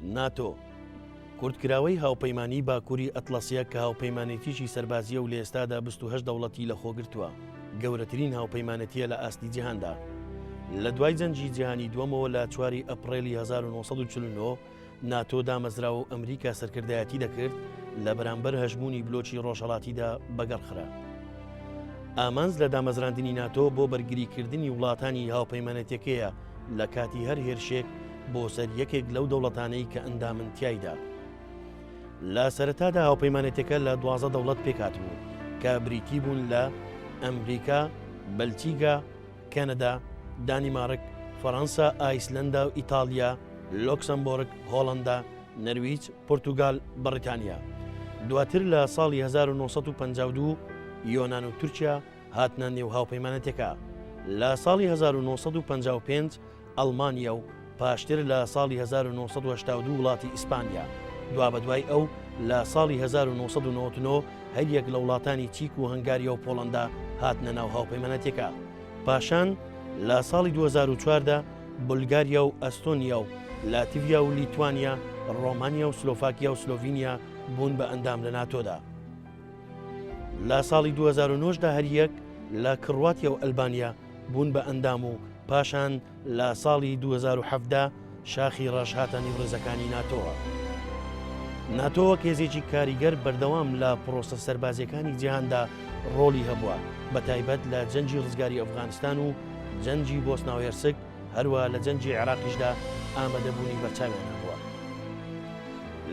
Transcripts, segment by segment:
ناتۆ، کورتکراوەی هاوپەیمانیی باکووری ئەتڵەسییە کە هاوپەیمانێتیی سەربازییە و لە ئێستادا 28 دەوڵەتی لەخۆگرتووە، گەورەترین هاوپەیمانێتییە لە ئاستی جیهاندا. لە دوای جەنگی جیهانی دووەمەوە لە چواری ئەپڕێلی 1949 ناتۆ دامەزراوە و ئەمریکا سەرکردایەتی دەکرد لە بەرامبەر هەژموونی بلۆکی ڕۆژهەڵاتیدا بەگەڕخرا. ئامانج لە دامەزراندنی ناتۆ بۆ بەرگریکردنی وڵاتانی هاوپەیمانێتیەکەیە لە کاتی هەر هێرشێک بۆ سەر یەکێک لەو دەوڵەتانەی کە ئەندامن تیایدا. لە سەرەتادا هاوپەیمانێتیەکە لە 12 دەوڵەت پێکهاتبوو کە بریتی بوون لە ئەمریکا، بەلجیکا، کەنەدا، دانیمارک، فەرەنسا، ئایسلەندا و ئیتاڵیا، لۆکسەمبۆرگ، هۆڵەندا، نەرویج، پورتوگال، بەڕیتانیا. دواتر لە ساڵی 1952 یۆنان و تورکیا هاتنە نێو هاوپەیمانەتیەکە. لە ساڵی 1955 ئەڵمانیا و پاشتر لە ساڵی 1982 وڵاتی ئیسپانیا. دوابەدوای ئەو لە ساڵی 1999 هەریەک لە وڵاتانی چیک و هەنگاریا و پۆڵەندا هاتنە ناو هاوپەیمانەتیەکە. پاشان لە ساڵی 2004 دا بولگاریا و ئەستۆنیا و لاتڤیا و لیتوانیا، ڕۆمانیا و سلۆفاکیا و سلۆڤینیا بوون بە ئەندام لە ناتۆدا. لە ساڵی 2009 دا هەریەک لە کڕواتیا و ئەلبانیا بوون بە ئەندام و پاشان لە ساڵی 2017 شاخی ڕەش هاتە نێو ڕیزەکانی ناتۆوە. ناتۆ وەک هێزێکی کاریگەر بەردەوام لە پرۆسە سەربازیەکانی جیهاندا ڕۆڵی هەبووە، بە تایبەت لە جەنگی ڕزگاری ئەفغانستان و جەنگی بۆسنا و هێرسک، هەروەها لە جەنگی عێراقیشدا ئامادەبوونی بەرچاویان هەبووە.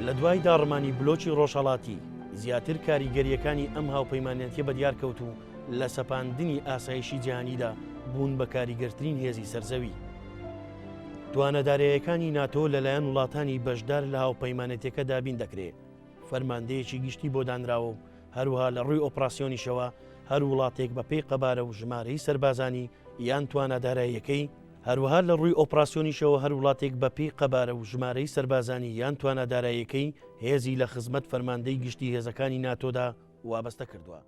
لە دوای داڕمانی بلۆکی ڕۆژهەڵاتی، زیاتر کاریگەرییەکانی ئەم هاوپەیمانێتیە بەدیار کەوت و لە سەپاندنی ئاسایشی جیهانیدا بوون بە کاریگەرترین هێزی سەر زەوی. توانا داراییەکانی ناتۆ لەلایەن وڵاتانی بەشدار لە هاوپەیمانێتیەکە دابین دەکرێ، فەرماندەیەکی گشتی بۆ دانراوە و هەروەها لە ڕووی ئۆپراسیۆنیشەوە هەر وڵاتێک بە پێی قەبارە و ژمارەی سەربازانی یان توانا داراییەکەی، هەروەها لە ڕووی ئۆپراسیۆنیشەوە هەر وڵاتێک بە پێی قەبارە و ژمارەی سەربازانی یان توانا داراییەکەی هێزی لە خزمەت فەرماندەی گشتی هێزەکانی ناتۆدا وابەستە کردووە.